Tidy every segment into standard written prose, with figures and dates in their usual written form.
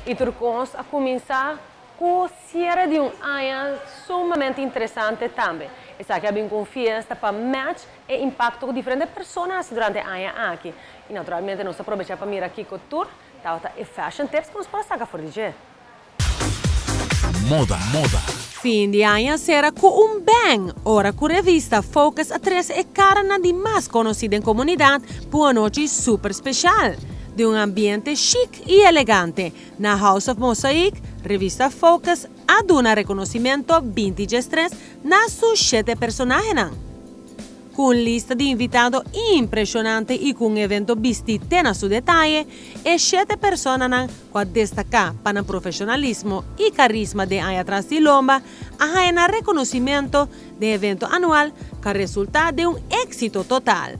Y tur cos a cuminsa cu cierre di un aña sumamente interesante tambe. Esaki a bin cu fiesta pa match e impacto cu diferente persona durante e aña aki. Y naturalmente nos a aprovecha pa mira kico tur ta e fashion tips cu nos por saca for di dje. Moda, moda. Fin di aña sera cu un bang. Ora cu revista Focus a trece e caranan di mas conoci den comunidad pa un anochi super special. Den un ambiente chic y elegante. Na House of Mosaic, revista Focus a duna reconocimento 2013 na su siete personahenan. Cu lista di invitado impresionante y cu un evento bisti na su detaye, e siete personanan cu a destaca pa nan profesionalismo y carisma den aña tras di lomba, a haya reconocimento den e evento anual cu a resulta den un exito total.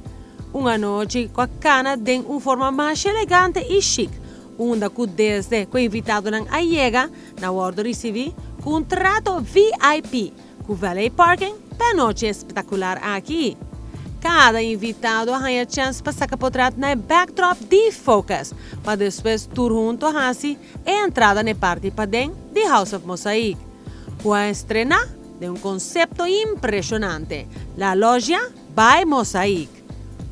Un anochi cu a cana den un forma mas elegante y chic, unda cu desde cu invitadonan a yega, nan a wordo ricibi cu un trato VIP, cu valet parking pa e anochi espectacular aki. Cada invitado a haya chance pa saca portret na backdrop di Focus, pa despues tur hunto haci e entrada na parti paden di House of Mosaic. Cu a estrena den un concepto impresionante, La Loggia by Mosaic.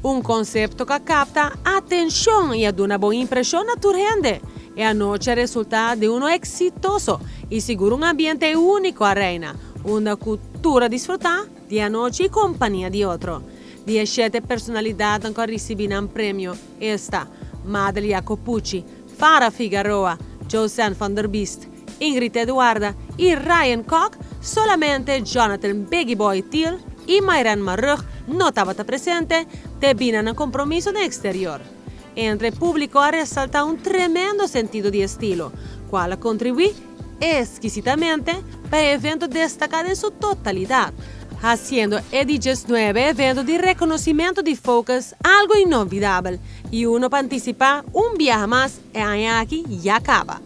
Un concepto cu a capta atencion y a duna bon impresion na tur hende. E anochi a resulta den uno exitoso y sigur un ambiente unico a reina, unda cu tur a disfruta di e anochi y compania di otro. Di e siete personalidad cu a ricibi un premio esta Madel Jacopucci, Farah Figueroa, Josanne van der Beest, Ingrid Eduarda y Ryan Koch, solamente Jonathan Biggie Boy Thiel y Mayran Marrug no tabata presente, debi na compromiso den exterior. Entre e publico a resalta un tremendo sentido di estilo, cual a contribui exkisitamente pa e evento destaca den su totalidad, haciendo e 19 evento di reconocimento di Focus algo inolvidabel y uno pa anticipa un biaha mas e aña aki ya caba.